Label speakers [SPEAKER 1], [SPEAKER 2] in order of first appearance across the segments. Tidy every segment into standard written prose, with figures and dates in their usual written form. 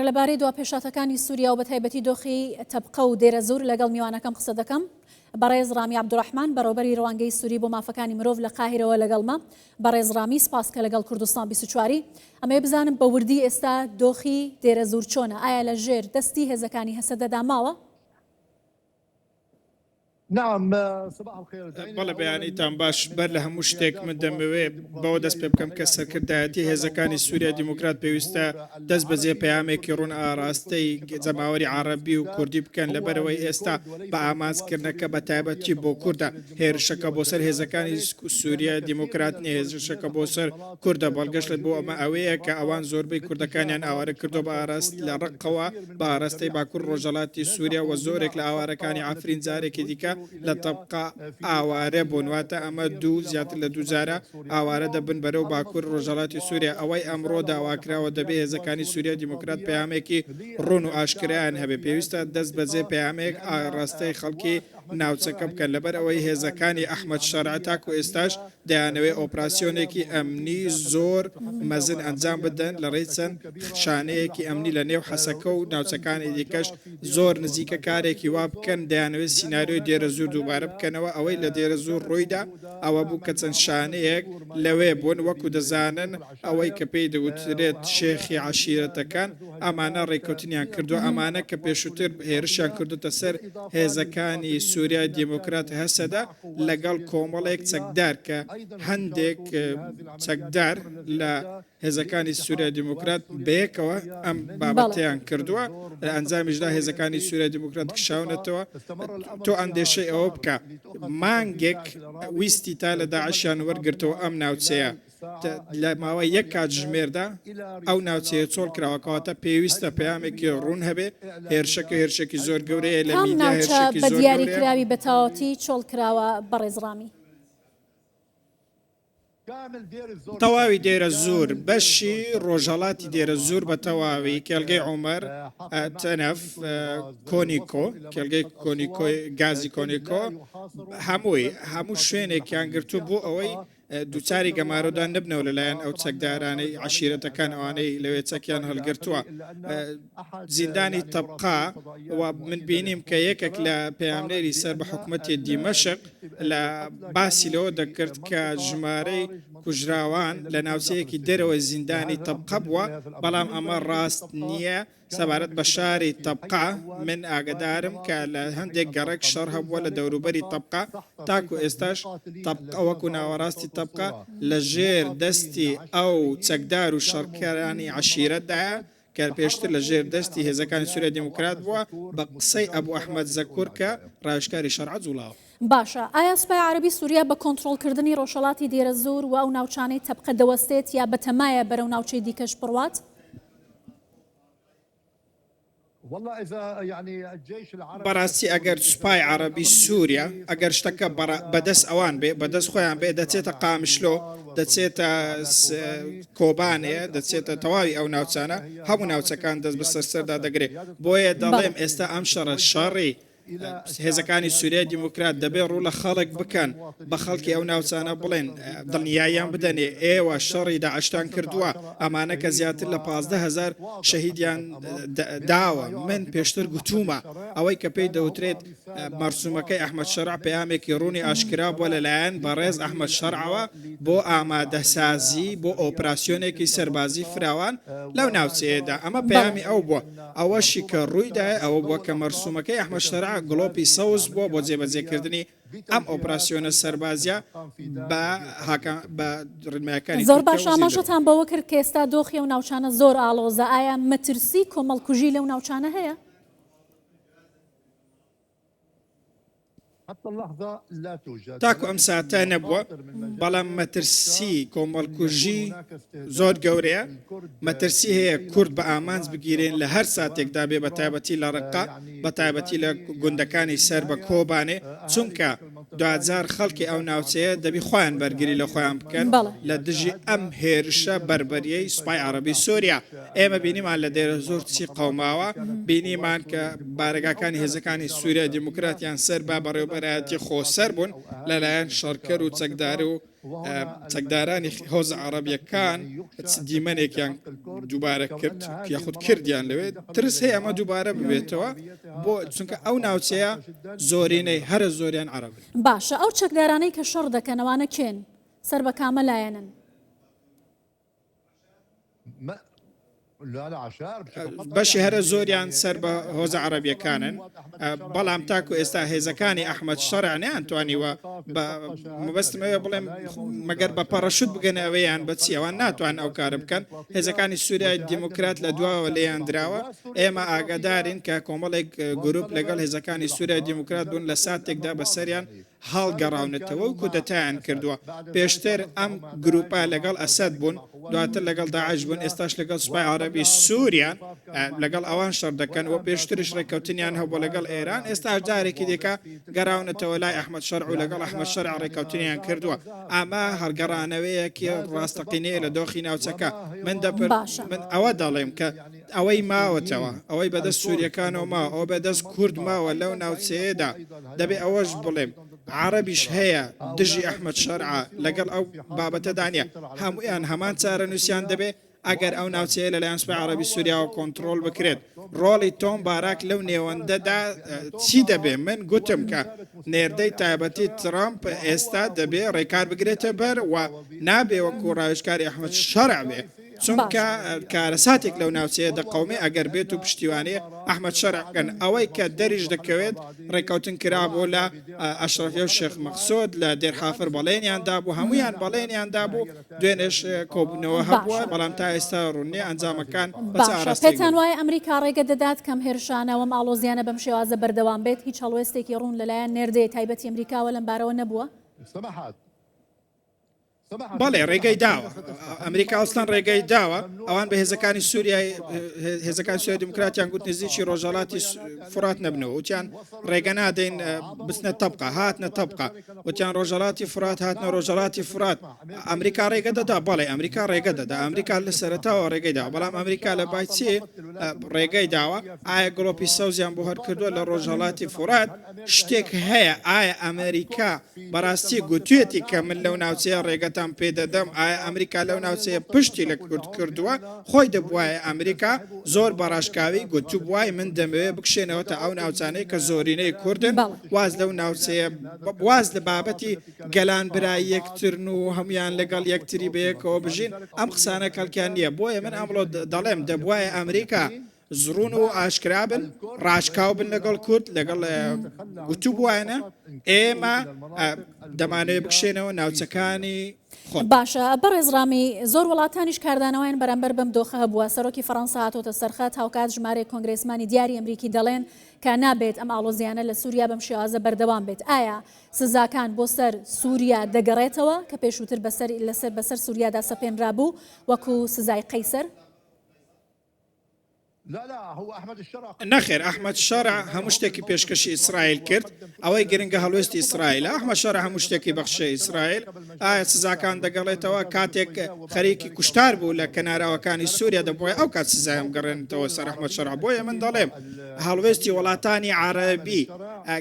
[SPEAKER 1] هەر لەبارەی دوا پێشهاتەکانی سووریا و بەتایبەتی دۆخی تەبقە و دێرەزوور لەگەڵ میوانەکەم قسە دەکەم. بەڕێز ڕامی عەبدولڕەحمان، بەڕێوەبەری ڕوانگەی سووری بۆ مافەکانی مرۆڤ لە قاهیرەوە لەگەڵمە. بەڕێز ڕامی، سپاس کە لەگەڵ کوردستان 24 ی. ئەمەوێ بزانم بە وردی ئێستا دۆخی دێرەزوور چۆنە؟ ئایا لە ژێر دەستی هێزەکانی هەسەدەدا ماوە؟
[SPEAKER 2] بەڵێ بەیانیتان باش، بەر لە هەموو شتێک من دەمەوێ بەوە دەست پێ بکەم کە سەرکردایەتی هێزەکانی سووریای دیموکرات پێویستە دەست بەجێ پەیامێکی ڕوون ئاراستەی جەماوەری عەڕەبی و کوردی بکەن لەبەرئەوەی ئێستا بە ئامانجکردنەکە بە تایبەتی بۆ کوردە هێرشەکە بۆ سەر هێزەکانی سووریای دیموکرات نییە هێرشەکە بۆ سەر کوردە بەڵگەش بۆ ئەمە ئەوەیە کە ئەوان زۆربەی کوردەکانیان ئاوارە کردووە بە ئاراست لە ڕەققەوە بە ئاراستەی باکوور ڕۆژهەڵاتی سووریا و زۆرێک لە ئاوارەکانی عەفرین جارێکی دیکە لە تەبقا ئاوارە بوون، واتە ئەمە دوو زیاتر لە دووجارە ئاوارە دەبن بەرەو باکوور ڕۆژهەڵاتی سووریا. ئەوەی ئەمڕۆ داواکراوە دەبێ هێزەکانی سووریای دیموکرات پەیامێکی ڕوون و ئاشکرایان هەبێ، پێویستە دەستبەجێ پەیامێک ئاڕاستەی خەڵکی ناوچەکە بکەن، لەبەر ئەوەی هێزەکانی ئەحمەد شەرع تاکو ئێستاش دەیانەوێت ئۆپراسیۆنێکی ئەمنی زۆر مەزن ئەنجام بدەن لە ڕێی چەند شانەیەکی ئەمنی لە نێو حەسەکە و ناوچەکانی دیکەش زۆر نزیکە کارێکی وا بکەن، دەیانەوێت سیناریۆی دێرەزوور دووبارە بکەنەوە، ئەوەی لە دێرەزوور ڕوویدا ئەوە بوو کە چەند شانەیەک لەوێ بوون، وەکو دەزانن ئەوەی کە پێی دەوترێت شێخی عەشیرەتەکان، ئەمانە ڕێککەوتنیان کردووە، ئەمانە کە پێشووتر هێرشیان کردووتە سەر هێزەکانی سوریای دیموکرات هەسەدە لەگەڵ کۆمەڵێک چەکدار کە هەندێک چەکدار لە هێزەکانی سوریای دیموکرات بەیەکەوە ئەم بابەتەیان کردووە، لە ئەنجامیشدا هێزەکانی سوریای دیموکرات کشاونەتەوە. تۆ ئەندێشەی ئەوە بکە مانگێک ویستی تا لە داعشیان وەرگرتەوە ئەم ناوچەیە، لە ماوەی یەک کاتژمێردا ئەو ناوچەیە چۆڵ کراوە، کەواتە پێویستە پەیامێکی ڕوون هەبێ، هێرشەکە هێرشێکی زۆر گەورەیە لە
[SPEAKER 1] کام
[SPEAKER 2] میدیا
[SPEAKER 1] ناوچە
[SPEAKER 2] هێرشێکی
[SPEAKER 1] بە
[SPEAKER 2] زۆر
[SPEAKER 1] دیاری
[SPEAKER 2] گەورەیە.
[SPEAKER 1] کراوی بە تەواوەتی چۆڵ کراوە بەڕێز ڕامی؟
[SPEAKER 2] تەواوی دێرەزوور، بەشی ڕۆژهەڵاتی دێرەزوور بە تەواوی، کێڵگەی عومەر، تەنەف، کۆنیکۆ، کێڵگەی کۆنیکۆ، گازی کۆنیکۆ، هەمووی، هەموو شوێنێکیان گرتوو بۆ ئەوەی دووچاری گەمارۆدان نەبنەوە لەلایەن ئەو چەکدارانەی عەشیرەتەکان ئەوانەی لەوێ چەکیان هەڵگرتووە. زیندانی تەبقا و من بینیم کە یەکێک لە پەیامنێری سەر بە حکومەتی دیمەشق لە باسی لەوە دەکرد کە ژمارەی کوژراوان لە ناوچەیەکی دەرەوەی زیندانی تەبقە بووە، بەڵام ئەمە ڕاست نییە. سەبارەت بە شاری تەبقە، من ئاگەدارم کە لە هەندێک گەڕەک شەڕ هەبووە لە دەوروبەری تەبقە، تاکو ئێستاش تەبقە وەکو ناوەڕاستی تەبقە لە ژێر دەستی ئەو چەکدار و شەڕکەرانی عەشیرەتدایە کە پێشتر لە ژێر دەستی هێزەکانی سوریای دیموکرات بووە، بە قسەی ئەبو ئەحمەد زەکور کە ڕاوێژکاری شەرعە جوڵاوە.
[SPEAKER 1] باشە ئایا سوپای عەرەبی سوریا بە کۆنترۆڵکردنی ڕۆژهەڵاتی دێرەزوور و ئەو ناوچانەی تەبقە دەوەستێت یا بەتەمایە بەرەو ناوچەی دیکەش بڕوات؟
[SPEAKER 2] بەڕاستی ئەگەر سوپای عەڕەبی سووریا ئەگەر شتەکە بەدەست ئەوان بێ بەدەست خۆیان بێ دەچێتە قامشلۆ دەچێتە کۆبانێ دەچێتە تەواوی ئەو ناوچانە هەموو ناوچەکان دەست بەسەر سەردا دەگرێ بۆیە دەڵێم ئێستا ئەم شەڕە شەڕی هێزەکانی سوریای دیموکرات دەبێت ڕوو لە خەڵک بکەن، بە خەڵکی ئەو ناوچانە بڵێن، دڵنیاییان بدەنێ ئێوە شەڕی داعشتان کردووە، ئەمانە کە زیاتر لە 15,000 شەهیدیان داوە، من پێشتر گوتوومە ئەوەی کە پێی دەوترێت مەرسومەکەی ئەحمەد شەرع پەیامێکی ڕوونی ئاشکرا بووە لەلایەن بەڕێز ئەحمەد شەرعەوە بۆ ئامادەسازی بۆ ئۆپراسیۆنێکی سەربازی فراوان لەو ناوچەیەدا، ئەمە پەیامی ئەو بووە. ئەوەشی کە ڕوویدایە ئەوە بووە کە مەرسومەکەی ئەحمەد شەرع گڵۆپی سەوز بووە بۆ جێبەجێکردنی ئەم ئۆپراسیۆنە سەربازیە بە هاکان بە ڕێنمایەکانی
[SPEAKER 1] زۆر
[SPEAKER 2] تورکیا
[SPEAKER 1] باش
[SPEAKER 2] و زیندە.
[SPEAKER 1] ئاماژەتان بەوە کرد کە ئێستا دۆخی ئەو ناوچانە زۆر ئاڵۆزە، ئایا مەترسی کۆمەڵکوژی لەو ناوچانە هەیە؟
[SPEAKER 2] تاکو ئەم ساتە نەبووە، بەڵام مەترسی کۆمەڵکوژی زۆر گەورەیە، مەترسی هەیە کورد بە ئامانج بگیرێن لە هەر ساتێکدا بێ بەتایبەتی لە ڕەققە، بەتایبەتی لە گوندەکانی سەر بە کۆبانێ، چونکە دواجار خەڵکی ئەو ناوچەیە دەبی خۆیان بەرگری لە خۆیان بکەن لە دژی ئەم هێرشە بەربەریەی سوپای عەڕەبی سۆریا. ئێمە بینیمان لە دێرەزوور چی قەوماوە، بینیمان کە بارەگاکانی هێزەکانی سوریای دیموکراتیان سەر بە بەڕێوەبەرایەتی خۆسەر بوون لەلایەن شەڕکەر و چەکدار و. چەکدارانی هۆزە عەڕەبیەکان چ دیمەنێکیان دووبارە کرد یاخود کردیان لەوێ ترس هەیە ئەمە دووبارە ببێتەوە بۆ چونکە ئەو ناوچەیە زۆرینەی هەرە زۆریان عەرەبن.
[SPEAKER 1] باشە ئەو چەکدارانەی کە شەڕ دەکەن ئەوانە کێن؟ سەر بە کامە لایەنن؟
[SPEAKER 2] بەشی هەرە زۆریان سەر بە هۆزە عەرەبیەکانن، بەڵام تاکو ئێستا هێزەکانی ئەحمەد شەرع نەیانتوانیوە بە مەبەستم ئەوەیە بڵێم مەگەر بە پەڕەشوت بگەنە ئەوێ یان بە چی ئەوان ناتوانن ئەو کارە بکەن هێزەکانی سووریای دیموکرات لە دواوە لێیان دراوە ئێمە ئاگادارین کە کۆمەڵێک گروپ لەگەڵ هێزەکانی سووریای دیموکرات بوون لە ساتێکدا بەسەریان هەڵگەڕاونەتەوە و کودەتایان کردووە. پێشتر ئەم گروپە لەگەڵ ئەسەد بوون، دواتر لەگەڵ داعش بوون، ئێستاش لەگەڵ سوپای عەرەبی سوریان لەگەڵ ئەوان شەڕ دەکەن و پێشتریش ڕێککەوتنیان هەبووە لەگەڵ ئێران، ئێستاش جارێکی دیکە گەڕاونەتەوە لای ئەحمەد شەرع و لەگەڵ ئەحمەد شەرع ڕێککەوتنیان کردووە. ئەمە هەڵگەڕانەوەیەکی ڕاستەقینەیە لە دۆخی ناوچەکە. من دەپر من ئەوە دەڵێم کە ئەوەی ماوەتەوە، ئەوەی بەدەست سورییەکانەوە ماوە، ئەوە بەدەست کورد ماوە لەو ناوچەیەدا، دەبێ ئەوەش بڵێم عەڕەبیش هەیە دژی ئەحمەد شەرعە، لەگەڵ ئەو بابەتەدا نییە، هەموویان هەمان چارەنووسیان دەبێ ئەگەر ئەو ناوچەیە لەلایەن سوپای عەڕەبی سوریاوە کۆنتڕۆڵ بکرێت. ڕۆڵی تۆم باراک لەو نێوەندەدا چی دەبێ؟ من گوتم کە نێردەی تایبەتی ترەمپ ئێستا دەبێ ڕێکار بگرێتە بەر و نابێ وەکوو ڕاوێژکاری ئەحمەد شەرع بێ. چونکە کارەساتێک لەو ناوچەیە دەقەومێ ئەگەر بێت و پشتیوانی ئەحمەد شەرع بکەن، ئەوەی کە دەریش دەکەوێت ڕێککەوتن کرابوو لە ئەشرەفیە و شێخ مەقسود لە دێرحافر بەڵێنیان دابوو، هەموویان بەڵێنیان دابوو، دوێنێش کۆبوونەوە هەبووە، بەڵام تا ئێستا ڕوون نییە ئەنجامەکان بە چ
[SPEAKER 1] باشە
[SPEAKER 2] ئاراستەیەک
[SPEAKER 1] پێتان
[SPEAKER 2] دەبن.
[SPEAKER 1] وایە ئەمریکا ڕێگە دەدات کەم هێرشانە و ئەم ئاڵۆزیانە بەم شێوازە بەردەوام بێت؟ هیچ هەڵوێستێکی ڕوون لەلایەن نێردەی تایبەتی ئەمریکاوە لەم بارەوە نەبووە؟
[SPEAKER 2] بەڵێ ڕێگەی داوە ئەمریکا ئەوستان ڕێگەی داوە ئەوان بە هێزەکانی سووریای هێزەکانی سووریای دیموکراتیان گوت نزیکی ڕۆژهەڵاتی فرات نەبنەوە وتیان ڕێگە نادەین بچنە تەبقە هاتنە تەبقە وتیان ڕۆژهەڵاتی فرات هاتنە ڕۆژهەڵاتی فرات ئەمریکا ڕێگە دەدا بەڵێ ئەمریکا ڕێگە دەدا ئەمریکا لە سەرەتاوە ڕێگەی داوە بەڵام ئەمریکا لە بای چی ڕێگەی داوە ئایا گڵۆپی سەوزیان بۆ هەرکردووە لە ڕۆژهەڵاتی فرات شتێک هەیە ئایا ئەمریکا بەڕاستی گوتویەتی کە من لەو ناوچەیە ڕێگەتان پێ دەدەم، ئایا ئەمریکا لەو ناوچەیە پشتی لە کورد کردووە؟ خۆی دەبوایە ئەمریکا زۆر بە ڕاشکاوی گوتبوای من دەمەوێ بکشێنەوە تا ئەو ناوچانەی کە زۆرینەی کوردن واز لەو ناوچەیە واز لە بابەتی گەلان برای یەکترن و هەموویان لەگەڵ یەکتری بەیەکەوە بژین ئەم قسانە کەڵکیان نییە بۆیە من ئەمڕۆ دەڵێم دەبوایە ئەمریکا ڕوون و ئاشکرا بن، ڕاشکاو بن لەگەڵ کورد، لەگەڵ گوتوبووانە ئێمە دەمانەوێت بکشێنەوە ناوچەکانی خۆت.
[SPEAKER 1] باشە بەڕێز ڕامی، زۆر وڵاتانیش کاردانەوەیان بەرامبەر بەم دۆخە هەبووە، سەرۆکی فەڕەنسا هاتۆتە سەرخەت، هاوکات ژمارەیەک کۆنگرێسمانی دیاری ئەمریکی دەڵێن کە نابێت ئەم ئاڵۆزییانە لە سووریا بەم شێوازە بەردەوام بێت. ئایا سزاکان بۆ سەر سووریا دەگەڕێتەوە کە پێشووتر بەسەر لەسەر بەسەر سووریادا سەپێنرابوو وەکو سزای قەیسەر؟
[SPEAKER 2] نەخێر، ئەحمەد شەرع هەموو شتێکی پێشکەشی ئیسرائیل کرد، ئەوەی گرنگە هەڵوێستی ئیسرائیلە، ئەحمەد شەرع هەموو شتێکی بەخشیە ئیسرائیل، ئایا سزاکان دەگەڕێتەوە کاتێک خەریکی کوشتار بوو لە کەناراوەکانی سووریا دەبوایە ئەو کات سزایان بگەڕێنێتەوە سەر ئەحمەد شەرع، بۆیە من دەڵێم هەڵوێستی وڵاتانی عەرەبی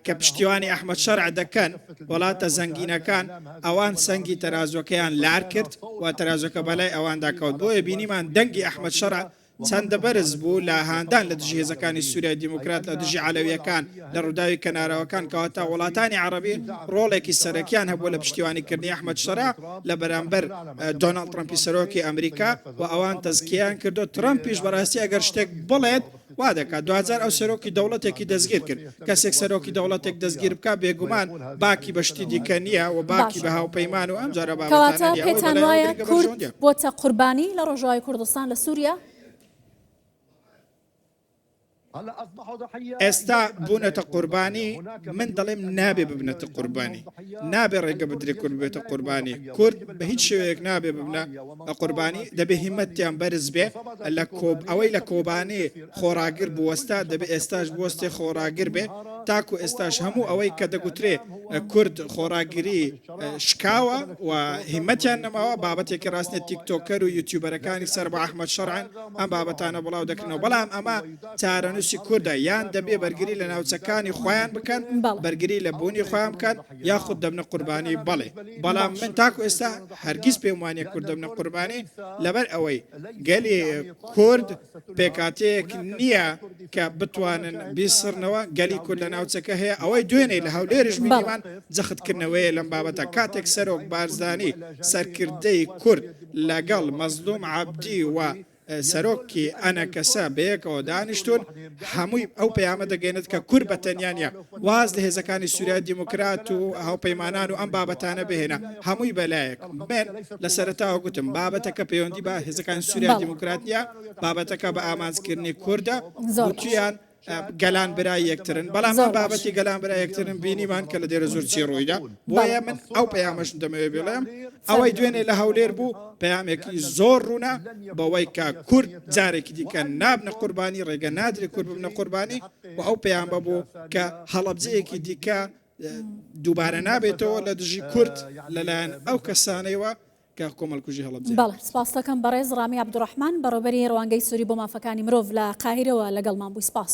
[SPEAKER 2] کە پشتیوانی ئەحمەد شەرع دەکەن، وڵاتە زەنگینەکان، ئەوان سەنگی تەرازوەکەیان لار کرد و تەرازوەکە بەلای ئەواندا کەوت، بۆیە بینیمان دەنگی ئەحمەد شەرع چەندە بەرز بوو لە هاندان لە دژی هێزەکانی سوریای دیموکرات لە دژی عەلەویەکان لە ڕووداوی کەناراوەکان، کەواتە وڵاتانی عەڕەبی ڕۆڵێکی سەرەکیان هەبووە لە پشتیوانی کردنی ئەحمەد شەرع لە بەرامبەر دۆناڵد ترەمپی سەرۆکی ئەمریکا و ئەوان تەزکیەیان کردو ترەمپیش بەڕاستی ئەگەر شتێک بڵێت وا دەکات دواجار ئەو سەرۆکی دەوڵەتێکی دەستگیر کرد کەسێک سەرۆکی دەوڵەتێک دەستگیر بکات بێگومان باکی بە شتی دیکە نییە و باکی بە هاوپەیمان و ئەم جۆرە بابەتانە
[SPEAKER 1] کەواتە
[SPEAKER 2] نییە. ئەوەی
[SPEAKER 1] پێتان
[SPEAKER 2] بەلای ئەوە
[SPEAKER 1] وایە
[SPEAKER 2] گرنگە
[SPEAKER 1] کورد
[SPEAKER 2] بەرژەوەندییە.
[SPEAKER 1] بۆتە قوربانی لە ڕۆژاوای کوردستان لە سووریا؟
[SPEAKER 2] ئێستا بوونەتە قوربانی، من دەڵێم نابێ ببنەتە قوربانی، نابێ ڕێگە بدرێ کورد ببێتە قوربانی، کورد بە هیچ شێوەیەک نابێ ببنە قوربانی، دەبێ هیمەتیان بەرز بێ، لە کۆب ئەوەی لە کۆبانێ خۆڕاگر بوەستا دەبێ ئێستاش بوەستێ خۆڕاگر بێ. تاکو ئێستاش هەموو ئەوەی کە دەگوترێ کورد خۆڕاگری شکاوە و هیمەتیان نەماوە بابەتێکی ڕاست نیە، تیکتۆکەر و یوتیوبەرەکانی سەر بە ئەحمەد شەرعن ئەم بابەتانە بڵاو دەکەنەوە، بەڵام ئەمە چارەنووسی کوردە یان دەبێ بەرگری لە ناوچەکانی خۆیان بکەن، بەرگری لە بوونی خۆیان بکەن یاخود دەبنە قوربانی، بەڵێ بەڵام من تاکو ئێستا هەرگیز پێم وانیە کورد دەبنە قوربانی لەبەر ئەوەی گەلی کورد پێکهاتەیەک نییە کە بتوانن بیسڕنەوە، گەلی کورد لە ناوچەکە هەیە، ئەوەی دوێنێ لە هەولێریش بینیمان جەختکردنەوەیە لەم بابەتە، کاتێک سەرۆک بارزانی سەرکردەی کورد لەگەڵ مەزلوم عەبدی و سەرۆکی ئەنەکەسە بەیەکەوە دانیشتوون، هەمووی ئەو پەیامە دەگەیەنێت کە کورد بە تەنیا نییە، واز لە هێزەکانی سوریای دیموکرات و هاوپەیمانان و ئەم بابەتانە بهێنە، هەمووی بەلایەک. من لە سەرەتاوە گوتم بابەتەکە پەیوەندی بە هێزەکانی سوریای دیموکرات نییە، بابەتەکە بە ئامانجکردنی کوردە، گوتیان گەلان برای یەکترن، بەڵام ئەم بابەتی گەلان برای یەکترن بینیمان کە لە دێرەزوور چی ڕوویدا، بۆیە من ئەو پەیامەش دەمەوێت بڵێم، ئەوەی دوێنێ لە هەولێر بوو پەیامێکی زۆر ڕوونە بەوەی کە کورد جارێکی دیکە نابنە قوربانی، ڕێگە نادرێت کورد ببنە قوربانی و ئەو پەیامە بوو کە هەڵەبجەیەکی دیکە دووبارە نابێتەوە لە دژی کورد لەلایەن ئەو کەسانەیەوە کە کۆمەڵکوژی هەڵەبجەیان
[SPEAKER 1] بەڵێ سپاست دەکەم بەڕێز ڕامی عەبدولڕەحمان بەڕێوەبەری ڕوانگەی سوری بۆ مافەکانی مرۆڤ لە قاهیرەوە لەگەڵمان بووی سپاس.